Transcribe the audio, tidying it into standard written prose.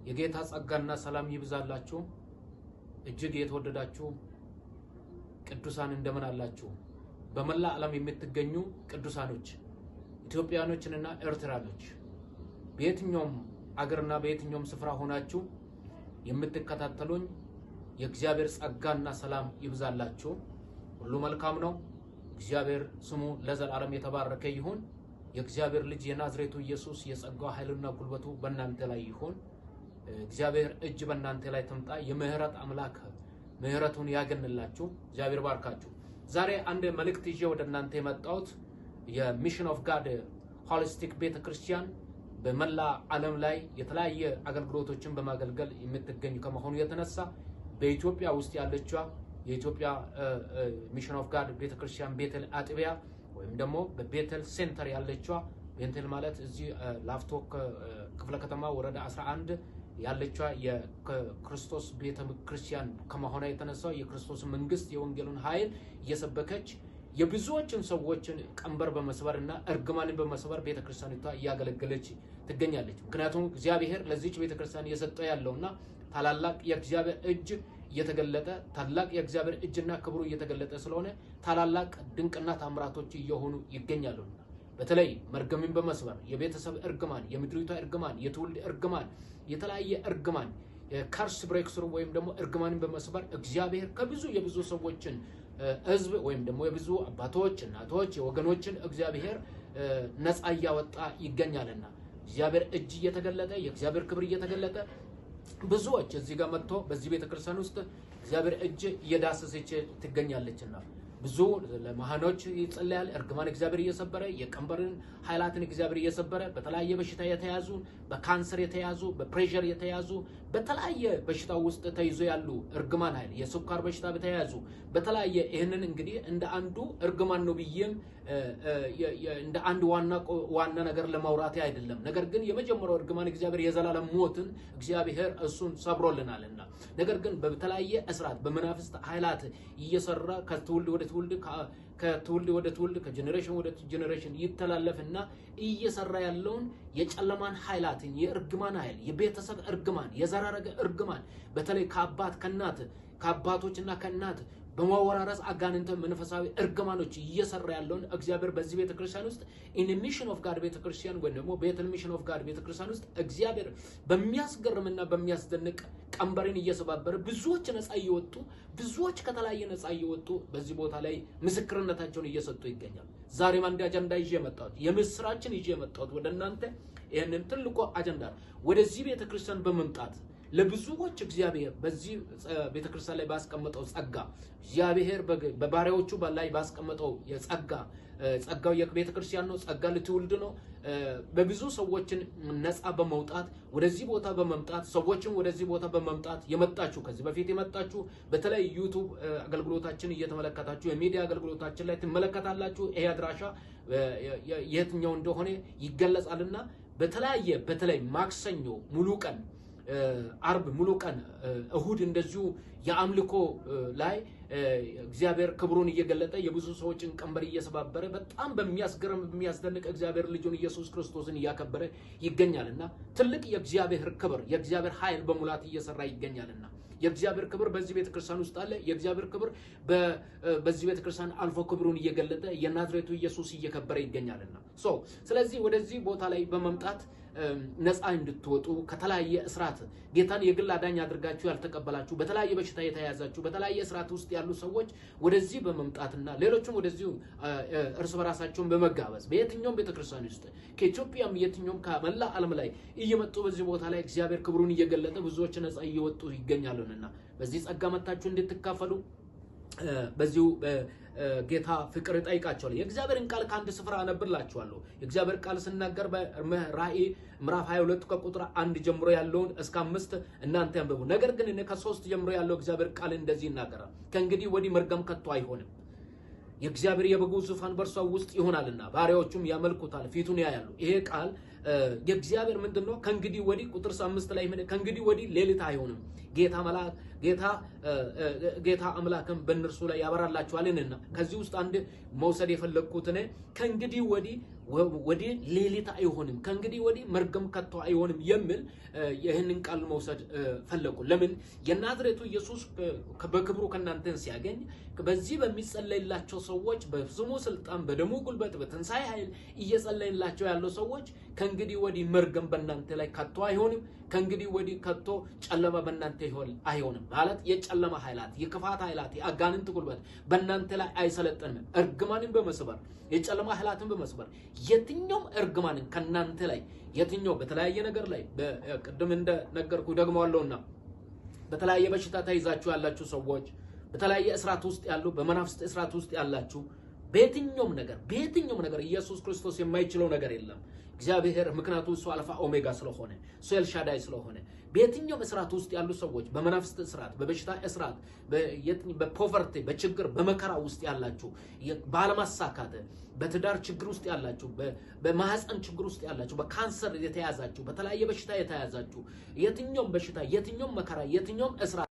የጌታ ጸጋና ሰላም ይብዛላችሁ። እጅግ የተወደዳችሁ ቅዱሳን እንደምን አላችሁ? በመላ ዓለም የምትገኙ ቅዱሳኖች ኢትዮጵያኖችንና ኤርትራኖች በየትኛውም አገርና በየትኛውም ስፍራ ሆናችሁ የምትከታተሉኝ የእግዚአብሔር ጸጋና ሰላም ይብዛላችሁ። ሁሉ መልካም ነው። እግዚአብሔር ስሙ ለዘላለም የተባረከ ይሁን። የእግዚአብሔር ልጅ የናዝሬቱ ኢየሱስ የጸጋው ኃይልና ጉልበቱ በእናንተ ላይ ይሁን። እግዚአብሔር እጅ በእናንተ ላይ ትምጣ። የምህረት አምላክ ምህረቱን ያገንላችሁ። እግዚአብሔር ባርካችሁ። ዛሬ አንድ መልእክት ይዤ ወደ እናንተ የመጣሁት የ Mission of God Holistic ቤተክርስቲያን በመላ ዓለም ላይ የተለያየ አገልግሎቶችን በማገልገል የምትገኝ ከመሆኑ የተነሳ በኢትዮጵያ ውስጥ ያለችዋ የኢትዮጵያ Mission of God ቤተክርስቲያን ቤተል አጥቢያ ወይም ደግሞ በቤተል center ያለችዋ፣ ቤተል ማለት እዚህ ላፍቶ ክፍለ ከተማ ወረዳ 11 ያለችዋ የክርስቶስ ቤተ ክርስቲያን ከመሆኗ የተነሳ የክርስቶስ መንግስት የወንጌሉን ኃይል እየሰበከች የብዙዎችን ሰዎችን ቀንበር በመስበር እና እርግማንን በመስበር ቤተክርስቲያኒቷ እያገለገለች ትገኛለች። ምክንያቱም እግዚአብሔር ለዚች ቤተክርስቲያን እየሰጠ ያለውና ታላላቅ የእግዚአብሔር እጅ እየተገለጠ፣ ታላቅ የእግዚአብሔር እጅና ክብሩ እየተገለጠ ስለሆነ ታላላቅ ድንቅና ታምራቶች እየሆኑ ይገኛሉ። በተለይ መርገምን በመስበር የቤተሰብ እርግማን፣ የምድሪቷ እርግማን፣ የትውልድ እርግማን፣ የተለያየ እርግማን curse breakthrough ወይም ደግሞ እርግማንን በመስበር እግዚአብሔር ከብዙ የብዙ ሰዎችን ህዝብ ወይም ደግሞ የብዙ አባቶች፣ እናቶች፣ የወገኖችን እግዚአብሔር ነፃ እያወጣ ይገኛልና እግዚአብሔር እጅ እየተገለጠ፣ የእግዚአብሔር ክብር እየተገለጠ ብዙዎች እዚህ ጋር መጥቶ በዚህ ቤተክርስቲያን ውስጥ እግዚአብሔር እጅ እየዳሰሰች ትገኛለችና ብዙ ለመሃኖች ይጸለያል። እርግማን እግዚአብሔር እየሰበረ፣ የቀንበርን ኃይላትን እግዚአብሔር እየሰበረ፣ በተለያየ በሽታ የተያዙ፣ በካንሰር የተያዙ፣ በ pressure የተያዙ፣ በተለያየ በሽታ ውስጥ ተይዞ ያሉ እርግማን ኃይል የስኳር በሽታ በተያያዙ በተለያየ፣ ይህንን እንግዲህ እንደ አንዱ እርግማን ነው ብዬም እንደ አንድ ዋና ነገር ለማውራት አይደለም። ነገር ግን የመጀመሪያው እርግማን እግዚአብሔር የዘላለም ሞትን እግዚአብሔር እሱን ሰብሮልናልና፣ ነገር ግን በተለያየ እስራት በመናፍስት ኃይላት እየሰራ ከትውልድ ወደ ትውልድ፣ ከትውልድ ወደ ትውልድ፣ ከ generation ወደ generation ይተላለፍና እየሰራ ያለውን የጨለማን ኃይላትን፣ የእርግማን ኃይል፣ የቤተሰብ እርግማን፣ የዘር ሐረግ እርግማን፣ በተለይ ከአባት ከእናት፣ ከአባቶችና ከእናት በማወራረስ አጋንንተ መንፈሳዊ እርግማኖች እየሰራ ያለውን እግዚአብሔር በዚህ ቤተክርስቲያን ውስጥ in Mission of God ቤተክርስቲያን ወይም ደግሞ ቤተል Mission of God ቤተክርስቲያን ውስጥ እግዚአብሔር በሚያስገርምና በሚያስደንቅ ቀንበርን እየሰባበረ ብዙዎች ነፃ እየወጡ፣ ብዙዎች ከተለያየ ነፃ እየወጡ በዚህ ቦታ ላይ ምስክርነታቸውን እየሰጡ ይገኛል። ዛሬም አንድ አጀንዳ ይዤ የመጣሁት፣ የምስራችን ይዤ የመጣሁት ወደ እናንተ ይህንን ትልቁ አጀንዳ፣ ወደዚህ ቤተክርስቲያን በመምጣት ለብዙዎች እግዚአብሔር በዚህ ቤተክርስቲያን ላይ ባስቀመጠው ጸጋ፣ እግዚአብሔር በባሪያዎቹ ላይ ባስቀመጠው የጸጋ፣ ጸጋው የቤተክርስቲያን ነው። ጸጋ ለትውልድ ነው። በብዙ ሰዎችን ነፃ በመውጣት ወደዚህ ቦታ በመምጣት፣ ሰዎችን ወደዚህ ቦታ በመምጣት የመጣችሁ፣ ከዚህ በፊት የመጣችሁ፣ በተለይ YouTube አገልግሎታችን እየተመለከታችሁ የሚዲያ አገልግሎታችን ላይ ትመለከታላችሁ። ይሄ አድራሻ የትኛው እንደሆነ ይገለጻልና በተለያየ በተለይ ማክሰኞ ሙሉ ቀን፣ አርብ ሙሉ ቀን፣ እሁድ እንደዚሁ የአምልኮ ላይ እግዚአብሔር ክብሩን እየገለጠ የብዙ ሰዎችን ቀንበር እየሰባበረ በጣም በሚያስገርም በሚያስደንቅ እግዚአብሔር ልጁን ኢየሱስ ክርስቶስን እያከበረ ይገኛልና ትልቅ የእግዚአብሔር ክብር፣ የእግዚአብሔር ኃይል በሙላት እየሰራ ይገኛልና የእግዚአብሔር ክብር በዚህ ቤተክርስቲያን ውስጥ አለ። የእግዚአብሔር ክብር በዚህ ቤተክርስቲያን አልፎ ክብሩን እየገለጠ የናዝሬቱ ኢየሱስ እየከበረ ይገኛልና so ስለዚህ ወደዚህ ቦታ ላይ በመምጣት ነፃ እንድትወጡ፣ ከተለያየ እስራት ጌታን የግል አዳኝ አድርጋችሁ ያልተቀበላችሁ፣ በተለያየ በሽታ የተያዛችሁ፣ በተለያየ እስራት ውስጥ ያሉ ሰዎች ወደዚህ በመምጣትና ሌሎችም ወደዚሁ እርስ በራሳቸውን በመጋበዝ በየትኛውም ቤተክርስቲያን ውስጥ ከኢትዮጵያም የትኛውም ከመላ ዓለም ላይ እየመጡ በዚህ ቦታ ላይ እግዚአብሔር ክብሩን እየገለጠ ብዙዎች ነፃ እየወጡ ይገኛሉና በዚህ ጸጋ መታችሁ እንድትካፈሉ በዚሁ ጌታ ፍቅር እጠይቃቸዋለሁ። የእግዚአብሔርን ቃል ከአንድ ስፍራ አነብላችኋለሁ። የእግዚአብሔር ቃል ስናገር በራእይ ምዕራፍ 22 ከቁጥር 1 ጀምሮ ያለውን እስከ 5 እናንተ ያንብቡ። ነገር ግን እኔ ከ3 ጀምሮ ያለው እግዚአብሔር ቃል እንደዚህ ይናገራል። ከእንግዲህ ወዲህ መርገም ከቶ አይሆንም። የእግዚአብሔር የበጉ ዙፋን በእርሷ ውስጥ ይሆናልና ባሪያዎቹም ያመልኩታል፣ ፊቱን ያያሉ። ይሄ ቃል የእግዚአብሔር ምንድን ነው? ከእንግዲህ ወዲህ ቁጥር 5 ላይ ምን? ከእንግዲህ ወዲህ ሌሊት አይሆንም፣ ጌታ መልአክ ጌታ ጌታ አምላክም በእነርሱ ላይ ያበራላቸዋልና። ከዚህ ውስጥ አንድ መውሰድ የፈለግኩት እኔ ከእንግዲህ ወዲህ ወዲህ ሌሊት አይሆንም፣ ከእንግዲህ ወዲህ መርገም ከቶ አይሆንም የሚል ይህንን ቃል መውሰድ ፈለጉ። ለምን? የናዝሬቱ ኢየሱስ በክብሩ ከእናንተን ሲያገኝ በዚህ በሚጸለይላቸው ሰዎች በስሙ ስልጣን፣ በደሙ ጉልበት፣ በትንሣኤ ኃይል እየጸለይላቸው ያለው ሰዎች ከእንግዲህ ወዲህ መርገም በእናንተ ላይ ከቶ አይሆንም፣ ከእንግዲህ ወዲህ ከቶ ጨለማ በእናንተ አይሆንም ማለት የጨለማ ኃይላት፣ የክፋት ኃይላት፣ የአጋንንት ጉልበት በእናንተ ላይ አይሰለጥንም። እርግማንን በመስበር፣ የጨለማ ኃይላትን በመስበር፣ የትኛውም እርግማንን ከእናንተ ላይ የትኛው በተለያየ ነገር ላይ ቅድም እንደነገርኩ ደግመዋለሁና በተለያየ በሽታ ተይዛችሁ ያላችሁ ሰዎች፣ በተለያየ እስራት ውስጥ ያሉ፣ በመናፍስት እስራት ውስጥ ያላችሁ፣ በየትኛውም ነገር፣ በየትኛውም ነገር ኢየሱስ ክርስቶስ የማይችለው ነገር የለም። እግዚአብሔር ምክንያቱ እሱ አልፋ ኦሜጋ ስለሆነ፣ እሱ ኤልሻዳይ ስለሆነ፣ በየትኛውም እስራት ውስጥ ያሉ ሰዎች፣ በመናፍስት እስራት፣ በበሽታ እስራት፣ በ poverty፣ በችግር፣ በመከራ ውስጥ ያላችሁ፣ ባለማሳካት፣ በትዳር ችግር ውስጥ ያላችሁ፣ በማህፀን ችግር ውስጥ ያላችሁ፣ በካንሰር የተያዛችሁ፣ በተለያየ በሽታ የተያዛችሁ፣ የትኛውም በሽታ፣ የትኛውም መከራ፣ የትኛውም እስራት